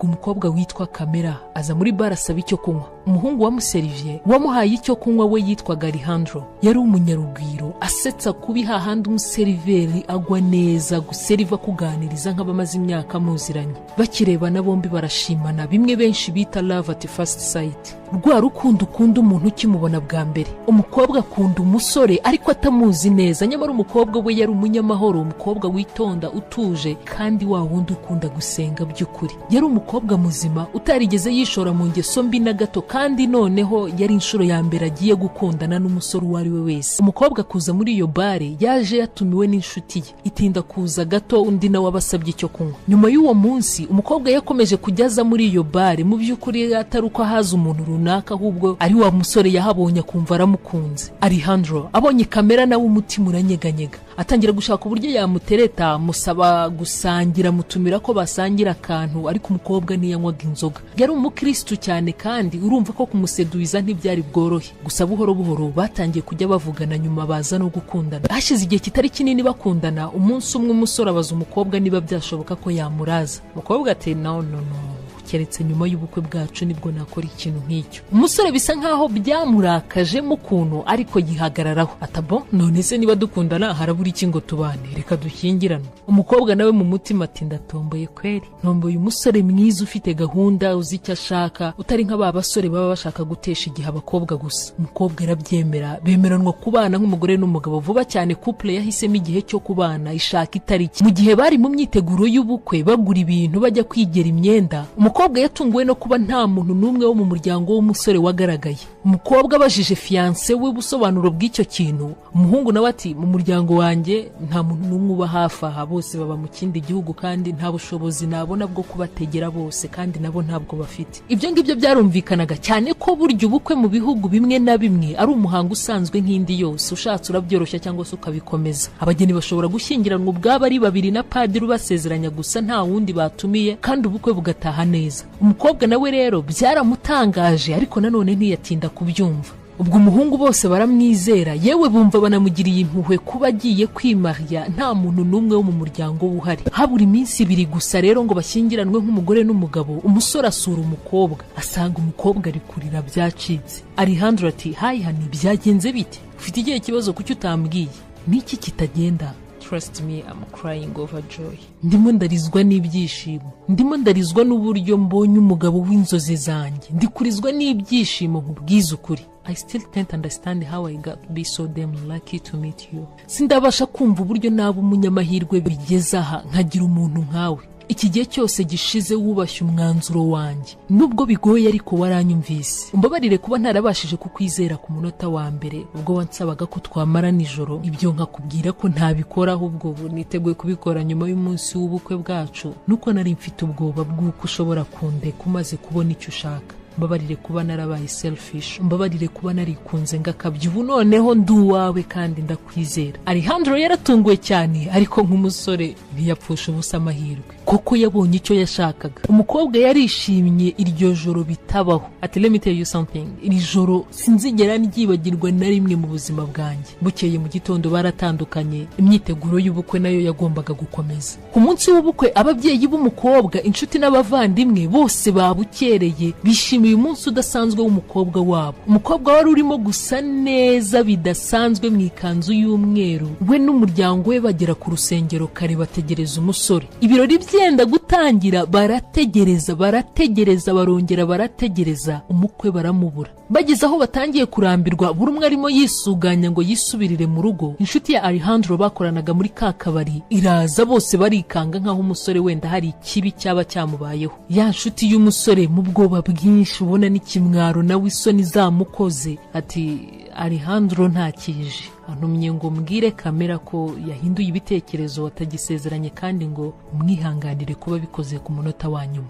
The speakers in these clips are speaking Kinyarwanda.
Ubwo umukobwa witwa Kamera aza muri bar, asaba icyo kunywa. Umuhungu wamuseriviye, wamuhaye icyo kunywa, we yitwaga Alejandro. Yari umunyarugwiro, asetsa kubi, hahandi umuseriveri agwa neza guseriva, kuganiriza nk'abamaze imyaka muziranye. Bakirebana bombi barashimana, bimwe benshi bita love at first sight, rwa rukundo ukunda umuntu ukimubona bwa mbere. Umukobwa akunda umusore ariko atamuzi neza. Nyamara umukobwa we yari umunyamahoro, umukobwa witonda, utuje, kandi wa wundi ukunda gusenga by'ukuri. Yari umukobwa muzima utarigeze yishora mu ngeso mbi na gato, kandi noneho yari inshuro ya mbere agiye gukundana n'umusore uwo ari we wese. Umukobwa kuza muri iyo bare yaje yatumiwe n'inshuti ye, itinda kuza gato, undi nawe abasabye icyo kunywa. Nyuma y'uwo munsi umukobwa yakomeje kujya aza muri iyo bare, mu by'ukuri atari uko ahaza umuntu runaka, ahubwo ari wa musore yahabonye akumva aramukunze. Alejandro abonye Kamera nawe umutima uranyeganyega, atangira gushaka uburyo yamutereta, musaba gusangira, mutumira ko basangira akantu, ariko umukobwa ntiyanywaga inzoga. Yari umukristu cyane, kandi urumva ko kumuseduiza ntibyari bworohe. Gusa buhoro buhoro batangiye kujya bavugana, nyuma baza no gukundana. Hashize igihe kitari kinini bakundana, umunsi umwe umusore abaza umukobwa niba byashoboka ko yamuraza. Umukobwa ati: "No, no, no, keretse nyuma y'ubukwe bwacu nibwo nakora ikintu nk'icyo." Umusore bisa nkaho byamurakajemo ukuntu, ariko yihagararaho ati: "Bon, none se niba dukundana harabura iki ngo tubane? Reka dushyingiranwe." Umukobwa nawe mu mutima ati: "Ndatomboye kweri, ntomboye umusore mwiza ufite gahunda, uzi icyo ashaka, utari nka ba basore baba bashaka gutesha igihe abakobwa gusa." Umukobwa arabyemera, bemeranwa kubana nk'umugore n'umugabo. Vuba cyane couple yahisemo igihe cyo kubana, ishaka itariki. Mu gihe bari mu myiteguro y'ubukwe, bagura ibintu, bajya kwigera imyenda, umukobwa yatunguwe no kuba nta muntu n'umwe wo mu muryango w'umusore wagaragaye. Umukobwa abajije fiancé we ubusobanuro bw'icyo kintu, umuhungu nawe ati: "Mu muryango wanjye nta muntu n'umwe uba hafi aha, bose baba mu kindi gihugu, kandi nta bushobozi nabona bwo kubategera bose, kandi nabo ntabwo bafite." Ibyo ngibyo byarumvikanaga cyane ko burya ubukwe mu bihugu bimwe na bimwe ari umuhango usanzwe nk'indi yose. Ushatse urabyoroshya cyangwa se ukabikomeza. Abageni bashobora gushyingiranwa ubwabo ari babiri na padiri ubasezeranya gusa, nta wundi batumiye, kandi ubukwe bugataha neza. Umukobwa nawe rero byaramutangaje, ariko nanone ntiyatinda kubyumva. Ubwo umuhungu bose baramwizera, yewe bumva banamugiriye impuhwe kuba agiye kwimariya nta muntu n'umwe wo mu muryango we uhari. Habura iminsi 2 gusa rero ngo bashyingiranwe nk'umugore n'umugabo, umusore asura umukobwa, asanga umukobwa ari kurira byacitse. Alejandro ati: "Hi honey, byagenze bite? Ufite ikihe kibazo? Kuki utambwiye? Niki kitagenda?" "Trust me, I'm crying over joy. Ndimo ndarizwa n'ibyishimo, ndimo ndarizwa n'uburyo mbonye umugabo w'inzozi zanjye, ndikurizwa n'ibyishimo, nkubwize ukuri. I still can't understand how I got to be so damn lucky to meet you. Sindabasha kumva uburyo naba umunyamahirwe bigeze aha nkagira umuntu nkawe. Iki gihe cyose gishize wubashye umwanzuro wanjye, nubwo bigoye ariko waranyumvise. Umbabarire kuba ntarabashije kukwizera ku munota wa mbere ubwo wansabaga ko twamara nijoro, ibyo nkakubwira ko ntabikora, ahubwo ubu niteguye kubikora nyuma y'umunsi w'ubukwe bwacu. Nuko nari mfite ubwoba bw'uko ushobora kundeka umaze kubona icyo ushaka. Mbabarire kuba narabaye selfish, mbabarire kuba narikunze ngakabya. Ubu noneho ndi uwawe kandi ndakwizera." Alejandro yaratunguwe cyane, ariko nk'umusore ntiyapfusha ubusa amahirwe koko yabonye icyo yashakaga. Umukobwa yarishimye iryo joro bitabaho, ati: "Let me tell you something, iri joro sinzigera ryibagirwa na rimwe mu buzima bwanjye." Bukeye mu gitondo baratandukanye, imyiteguro y'ubukwe nayo yagombaga gukomeza. Ku munsi w'ubukwe ababyeyi b'umukobwa, inshuti n'abavandimwe bose babukereye, bishimiye umunsi udasanzwe w'umukobwa wabo. Umukobwa wari urimo gusa neza bidasanzwe mu ikanzu y'umweru, we n'umuryango we bagera ku rusengero kare, bategereza umusore. Ibirori byenda gutangira, barategereza, barategereza, barongera barategereza, umukwe baramubura. Bageze aho batangiye kurambirwa, buri umwe arimo yisuganya ngo yisubirire mu rugo, inshuti ya Alejandro bakoranaga muri ka kabari iraza, bose barikanga nk'aho umusore wenda hari ikibi cyaba cyamubayeho. Ya nshuti y'umusore mu bwoba bwinshi, ubona n'ikimwaro nawe isoni zamukoze, ati: "Alejandro ntakije, antumye ngo mbwire Kamera ko yahinduye ibitekerezo, atagisezeranye, kandi ngo umwihanganire kuba bikoze ku munota wa nyuma."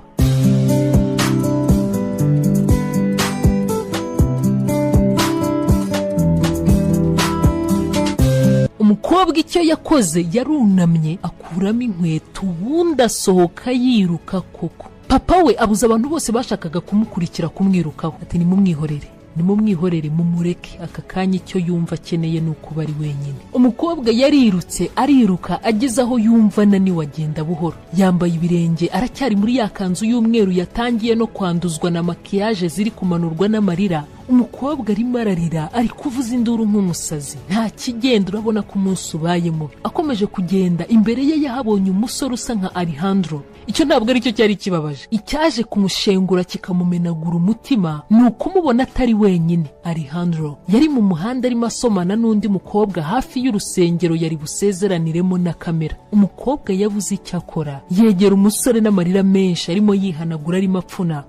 Umukobwa icyo yakoze, yarunamye akuramo inkweto, ubundi asohoka yiruka koko. Papa we abuza abantu bose bashakaga kumukurikira kumwirukaho, ati: "Nimumwihorere." Nimumwihorere, mumureke aka kanya, icyo yumva akeneye ni ukuba ari wenyine. Umukobwa yarirutse, ariruka, ageze aho yumva ananiwe, agenda buhoro, yambaye ibirenge, aracyari muri ya kanzu y'umweru yatangiye no kwanduzwa na maquillage ziri kumanurwa n'amarira. Umukobwa arimo ararira, ari kuvuza induru nk'umusazi, nta kigenda. Urabona ko umunsi ubaye mubi. Akomeje kugenda, imbere ye yahabonye umusore usa nka Alejandro. Icyo ntabwo aricyo cyari kibabaje. Icyaje kumushengura kikamumenagura umutima ni ukumubona atari wenyine. Alejandro yari mu muhanda, arimo asomana n'undi mukobwa hafi y'urusengero yari busezeraniremo na Kamera. Umukobwa yabuze icyo akora, yegera umusore n'amarira menshi, arimo yihanagura, arimo apfuna,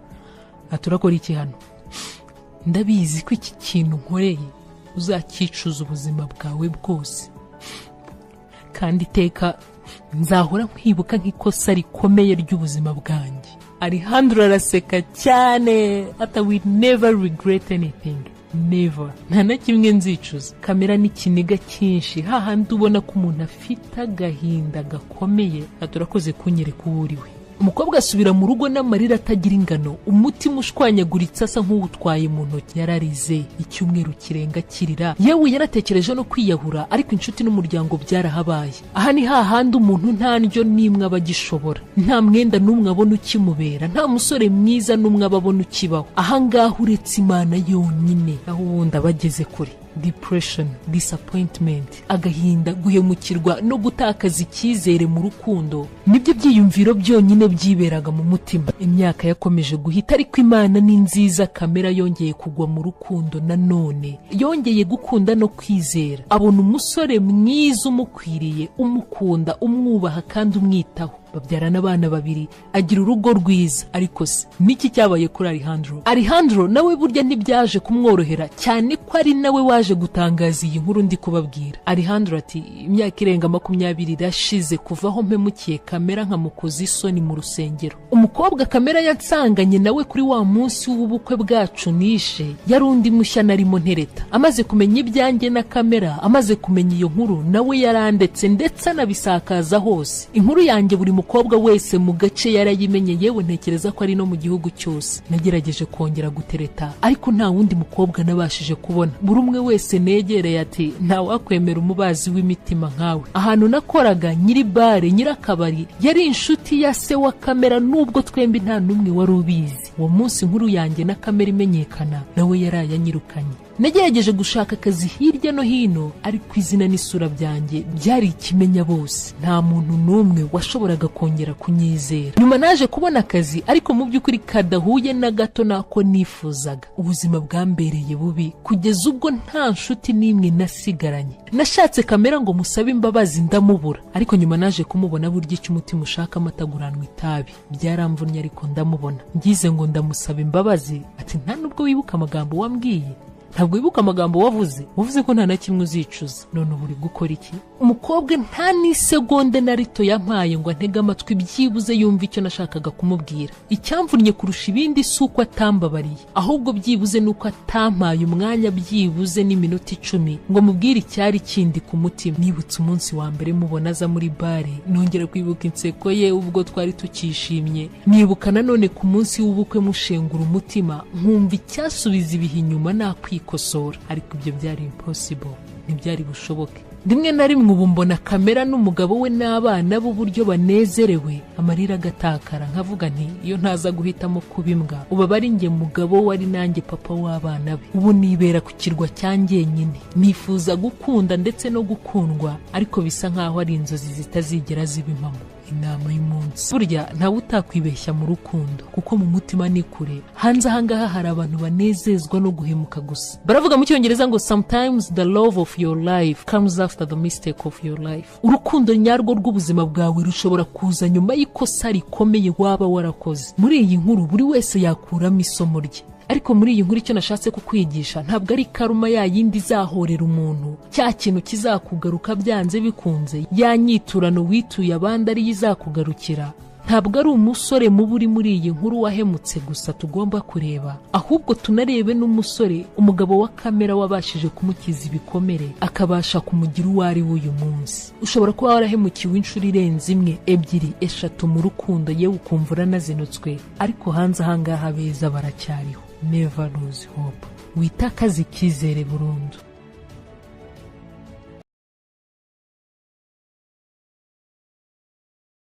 ati: "Urakora iki hano? Ndabizi ko iki kintu nkoreye uzacyicuza ubuzima bwawe bwose, kandi iteka nzahora nkwibuka nk'ikosa rikomeye ry'ubuzima bwanjye." Alejandro araseka cyane, ati: "Will never regret anything, never, nta na kimwe nzicuza." Kamera n'ikiniga cyinshi, hahandi ubona ko umuntu afite agahinda gakomeye, ati: "Urakoze kunyereka uwo uriwe." Umukobwa asubira mu rugo n'amarira atagira ingano, umutima ushwanyaguritse, asa nk'uwutwaye mu ntoki. Yararize icyumweru kirenga kirira, yewe yaratekereje no kwiyahura, ariko inshuti n'umuryango byarahabaye. Aha ni hahandi umuntu nta ndyo n'imwe aba agishobora, nta mwenda n'umwe abona ukimubera, nta musore mwiza n'umwe aba abona ukibaho. Aha ngaha uretse Imana yonyine, aho ubundi aba ageze kure. Depression, disappointment, agahinda, guhemukirwa no gutakaza icyizere mu rukundo nibyo byiyumviro byonyine byiberaga mu mutima. Imyaka yakomeje guhita, ariko Imana ni nziza. Kamera yongeye kugwa mu rukundo nanone, yongeye gukunda no kwizera, abona umusore mwiza umukwiriye, umukunda, umwubaha kandi umwitaho. Babyarana abana babiri, agira urugo rwiza. Ariko se niki cyabaye kuri Alejandro? Alejandro nawe burya ntibyaje kumworohera, cyane ko ari nawe waje gutangaza iyi nkuru ndi kubabwira. Alejandro ati: "Imyaka irenga 20 irashize kuva aho mpemukiye Kamera nkamukoza isoni mu rusengero. Umukobwa Kamera yansanganye nawe kuri wa munsi w'ubukwe bwacu nishe yari undi mushya narimo ntereta. Amaze kumenya ibyanjye na Kamera, amaze kumenya iyo nkuru, nawe yarandetse, ndetse anabisakaza hose. Inkuru yanjye buri mukobwa wese mu gace yarayimenye, yewe ntekereza ko ari no mu gihugu cyose. Nagerageje kongera gutereta, ariko nta wundi mukobwa nabashije kubona. Buri umwe wese negereye ati: 'Ntawakwemera umubazi w'imitima nkawe.' Ahantu nakoraga, nyiri bar, nyirakabari, yari inshuti ya se wa Kamera, nubwo twembi nta n'umwe wari ubizi. Uwo munsi inkuru yanjye na Kamera imenyekana, nawe yarayanyirukanye. Nagerageje gushaka akazi hirya no hino, ariko izina n'isura byanjye byari ikimenya bose. Nta muntu n'umwe washoboraga kongera kunyizera. Nyuma naje kubona akazi, ariko mu by'ukuri kadahuye na gato n'ako nifuzaga. Ubuzima bwambereye bubi kugeza ubwo nta nshuti n'imwe nasigaranye. Nashatse Kamera ngo musabe imbabazi, ndamubura, ariko nyuma naje kumubona. Burya icyo umutima ushaka amataguranwa itabi. Byaramvunnye, ariko ndamubona. Ngize ngo ndamusaba imbabazi, ati: 'Nta nubwo wibuka amagambo wambwiye? Ntabwo wibuka amagambo wavuze? Wavuze ko nta na kimwe uzicuza, none ubu uri gukora iki?' Umukobwa nta n'isegonde na rito yampaye ngo antege amatwi, byibuze yumve icyo nashakaga kumubwira. Icyamvunnye kurusha ibindi si uko atambabariye, ahubwo byibuze ni uko atampaye umwanya, byibuze n'iminota 10, ngo mubwire icyari kindi ku mutima. Nibutse umunsi wa mbere mubona aza muri bar, nongera kwibuka inseko ye ubwo twari tukishimye, nibuka nanone ku munsi w'ubukwe mushengura umutima, nkumva icyasubiza ibihe inyuma nakwikosora, ariko ibyo byari impossible, ntibyari bushoboke. Rimwe na rimwe ubu mbona Kamera n'umugabo we n'abana b'uburyo banezerewe, amarira agatakara, nkavuga nti iyo ntaza guhitamo kuba imbwa, ubu aba ari njye mugabo wari nanjye papa w'abana be. Ubu nibera ku kirwa cya njyenyine. Nifuza gukunda ndetse no gukundwa, ariko bisa nkaho ari inzozi zitazigera ziba impamo." Inama y'umunsi: burya ntawe utakwibeshya mu rukundo, kuko mu mutima ni kure. Hanze ahangaha hari abantu banezezwa no guhemuka gusa. Baravuga mu Cyongereza ngo: "Sometimes the love of your life comes after the mistake of your life." Urukundo nyarwo rw'ubuzima bwawe rushobora kuza nyuma y'ikosa rikomeye waba warakoze. Muri iyi nkuru buri wese yakuramo isomo rye, ariko muri iyi nkuru icyo nashatse kukwigisha ntabwo ari karma ya yindi izahorera umuntu, cya kintu kizakugaruka byanze bikunze, ya nyiturano wituye abandi ariyo izakugarukira. Ntabwo ari umusore mubi uri muri iyi nkuru wahemutse gusa tugomba kureba, ahubwo tunarebe n'umusore, umugabo wa Kamera, wabashije kumukiza ibikomere, akabasha kumugira uwo ari we uyu munsi. Ushobora kuba warahemukiwe inshuro irenze imwe, ebyiri, eshatu mu rukundo, yewe ukumva uranazinutswe, ariko hanze ahangaha beza baracyariho. Never lose hope, witakaze icyizere burundu.